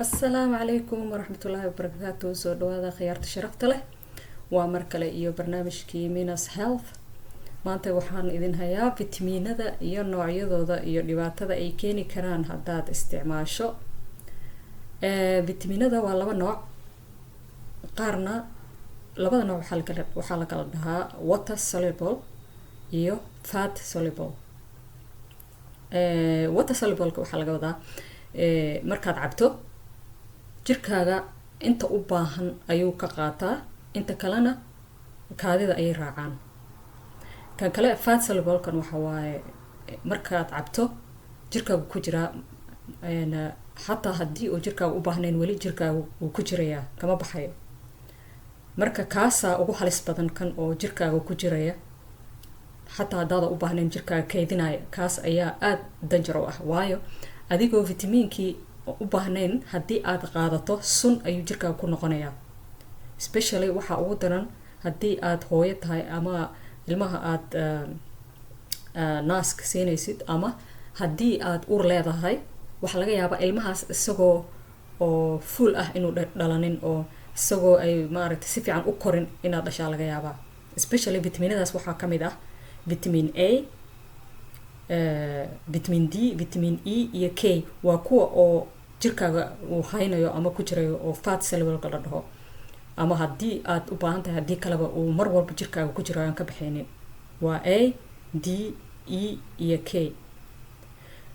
Asalaamu calaykum waraxmatullaahi wabarakaatu. Soo dhawaada, khiyaarta sharafta leh. Waa mar kale iyo barnaamijkii Minas Health. Maanta waxaan idin hayaa fitamiinada iyo noocyadooda iyo dhibaatada ay keeni karaan haddaad isticmaasho. Fitamiinada waa laba nooc. Qaarna labada nooc waxaa la kala dhahaa water soluble iyo fat soluble. Water solubleka waxaa laga wadaa markaad cabto, jirkaaga inta u baahan ayuu ka qaataa, inta kalena kaadida ayay raacaan. Kan kale, fat solublekan, waxa waaye markaad cabto jirkaagu ku jiraa, xataa haddii uu jirkaaga u baahnayn, weli jirkaagu wuu ku jirayaa, kama baxayo. Marka kaasaa ugu halis badan, kan oo jirkaaga ku jiraya xataa haddaada u baahnayn, jirkaaga kaydinaya. Kaas ayaa aada danger u ah, waayo adigoo vitamiinkii u baahnayn haddii aad qaadato, sun ayuu jirkaaga ku noqonayaa. Especially waxaa ugu daran haddii aad hooyo tahay ama ilmaha aada naaska siinaysid, ama haddii aad uur leedahay. Waxaa laga yaabaa ilmahaas isagoo oo full ah inuu dhalanin, oo isagoo ay maaragtay si fiican u korin inaad dhashaa laga yaabaa. Especially vitaminadaas waxaa ka mid ah vitamin A, vitamin D, vitamin E iyo K. Waa kuwa oo jirkaaga uu haynayo ama ku jirayo oo fat soluble la dhaho, ama haddii aad u baahan tahay, haddii kaleba uu mar walba jirkaaga ku jirayo, aan ka baxaynin. Waa A, D, E iyo K.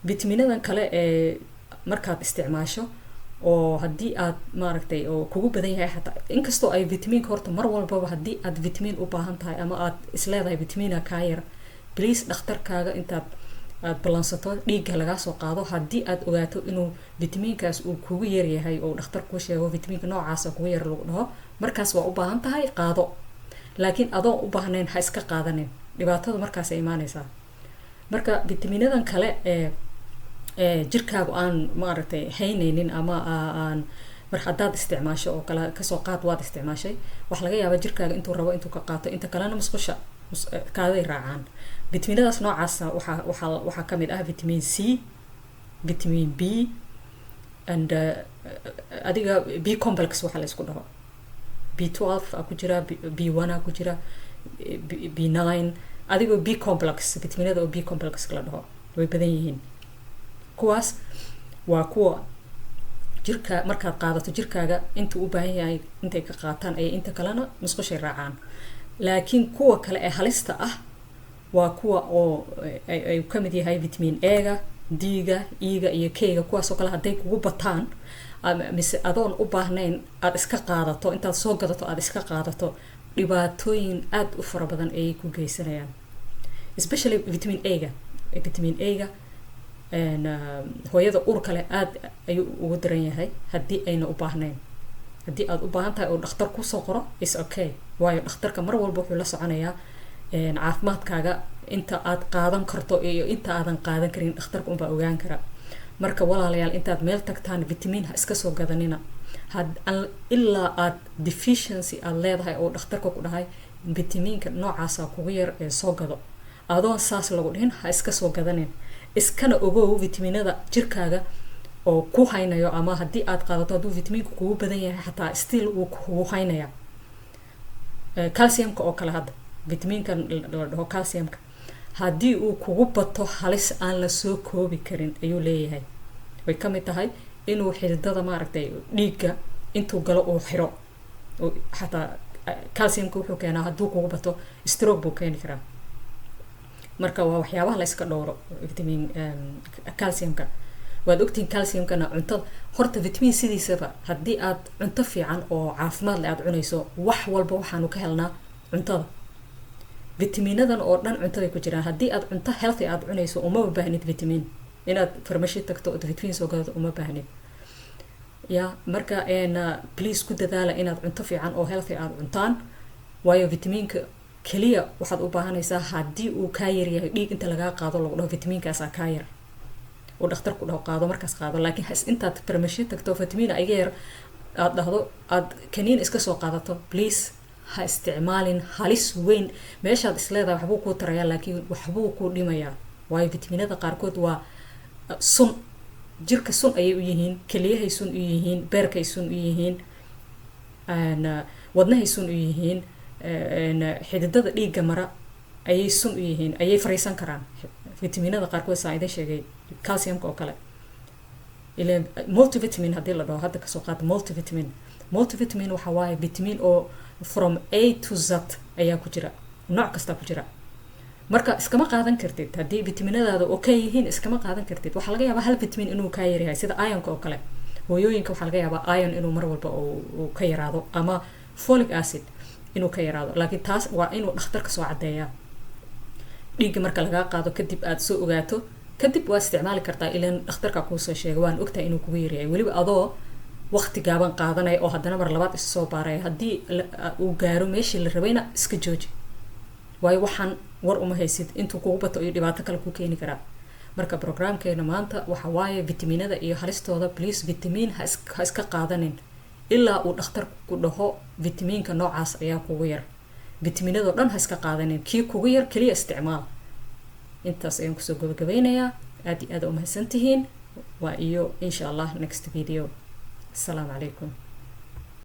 Vitaminadan kale ee markaad isticmaasho oo haddii aad maaragtay oo kugu badan yahay, xataa inkastoo ay vitamiinka horta mar walbaba, haddii aad vitamiin u baahan tahay ama aad isleedahay vitamina kaa yar, please dhakhtarkaaga intaad aad ballansato, dhiigga lagaa soo qaado. Haddii aad ogaato inuu vitamiinkaas uu kugu yaryahay oo dhakhtar kuu sheego vitamiinka noocaasa kugu yar lagu dhaho, markaas waa u baahan tahay, qaado. Laakiin adoon u baahnayn ha iska qaadanin, dhibaatada markaasay imaanaysaa. Marka vitamiinadan kale ee jirkaagu aan maaragtay haynaynin ama aan mar haddaad isticmaasho oo kale, kasoo qaad waad isticmaashay, waxaa laga yaabaa jirkaaga intuu rabo intuu ka qaato, inta kalena musqusha kaaday raacaan. Vitaminadaas noocaasa waxaa kamid ah vitamin C, vitamin B and adiga B complex waxa la isku dhaho, B12 aa ku jira, B1 aa ku jira, B9, adigoo B complex, vitaminada oo B complex la dhaho way badan yihiin. Kuwaas waa kuwa jirka markaad qaadato, jirkaaga intuu u baahan yahay intay ka qaataan ayay inta kalena musqushay raacaan. Laakiin kuwa kale ee halista ah waa kuwa oo ay kamid yahay vitamin A-ga, D-ga, E-ga iyo K-ga. Kuwaasoo kale hadday kugu bataan mise adoon u baahnayn aada iska qaadato, intaad soo gadato aada iska qaadato, dhibaatooyin aada u fara badan ayay ku geysanayaan. Especially vitamin A-ga. Vitamin A-ga hooyada uur kale aada ayuu ugu daran yahay haddii ayna u baahnayn. Haddii aada u baahan tahay oo dhakhtar kusoo qoro, is okay, waayo dhakhtarka mar walba wuxuu la soconayaa caafimaadkaaga. Inta aad qaadan karto iyo inta aadan qaadan karin dhakhtarka unbaa ogaan kara. Marka walaalayaal, intaad meel tagtaan vitamin ha iska soo gadanina had ilaa aad deficiency aada leedahay oo dhakhtarka ku dhahay vitamiinka noocaasa kugu yar ee soo gado. Adoon saas lagu dhihin ha iska soo gadanin. Iskana ogow vitaminada jirkaaga oo ku haynayo, ama haddii aad qaadato, hadduu vitamiinka kugu badan yahay xataa, still wuu haynaya. Calciumka oo kale hadda, vitamiinkan la dhaho calciumka, haddii uu kugu bato, halis aan la soo koobi karin ayuu leeyahay. Way kamid tahay inuu xididada maaragtay dhiigga intuu galo uu xiro. Xataa calciumka wuxuu keenaa, hadduu kugu bato, stroke buu keeni karaa. Marka waa waxyaabaha la iska dhowro vitamin calciumka. Waad ogtihiin calciumkana cuntada horta vitamin sidiisaba haddii aad cunto fiican oo caafimaad leh aad cunayso, wax walba waxaanu ka helnaa cuntada. Vitaminadan oo dhan cuntaday ku jiraan. Haddii aad cunto healthy aad cunayso, umaba baahnid vitamin. Inaad farmashi tagto ood vitamin soo gadato uma baahnid ya. Marka please ku dadaala inaad cunto fiican oo healthy aad cuntaan, waayo vitamiinka keliya waxaad u baahanaysaa haddii uu kaa yaryahay, dhiig inta lagaa qaado lagu dhaho vitamiinkaasaa kaa yar, uu dhakhtarku dhaho qaado, markaas qaado. Laakiin has intaad farmashi tagto vitamiin iga yar aad dhahdo, aad kaniin iska soo qaadato, please ha isticmaalin. Halis weyn meeshaad isleedahay waxbuu kuu tarayaa, laakiin waxbuu kuu dhimayaa, waayo vitaminada qaarkood waa sun. Jirka sun ayay u yihiin, keliyahay sun u yihiin, beerkay sun u yihiin, wadnahay sun u yihiin, xididada dhiigga mara ayay sun u yihiin, ayay fariisan karaan vitaminada qaarkood, saan idin sheegay, calciumka oo kale. Ileen multivitamin haddii la dhaho, hadda kasoo qaata multivitamin. Multivitamin waxa waaye vitamin oo from A to Z ayaa ku jira, nooc kastaa ku jira. Marka iskama qaadan kartid. Haddii vitaminadaada okay yihiin, iskama qaadan kartid. Waxaa laga yaabaa hal vitamin inuu kaa yaryahay, sida ironka oo kale. Hooyooyinka waxaa laga yaabaa iron inuu mar walba uu ka yaraado ama folic acid inuu ka yaraado, laakiin taas waa inuu dhakhtarka soo caddeeyaa. Dhiigga marka lagaa qaado kadib, aad soo ogaato kadib, waa isticmaali kartaa. Ilan dhakhtarka kuusoo sheegay, waan ogtahay inuu kugu yaryahay. Weliba adoo waqti gaaban qaadanaya oo haddana mar labaad isu soo baaraya, haddii uu gaaro meeshii la rabayna, iska jooji. Waayo, waxaan war uma haysid, intuu kugu bato iyo dhibaato kale ku keeni karaa. Marka programkeena maanta waxa waaye vitaminada iyo halistooda. Please, vitamin ha iska qaadanin ilaa uu dhakhtar ku dhaho vitamiinka noocaas ayaa kugu yar. Vitaminadoo dhan ha iska qaadanin, kii kugu yar keliya isticmaal. Intaas ayaan kusoo gabagabeynayaa. Aad iyo aad umahadsan tihiin. Waa iyo insha Allah next video. Asalaamu calaykum.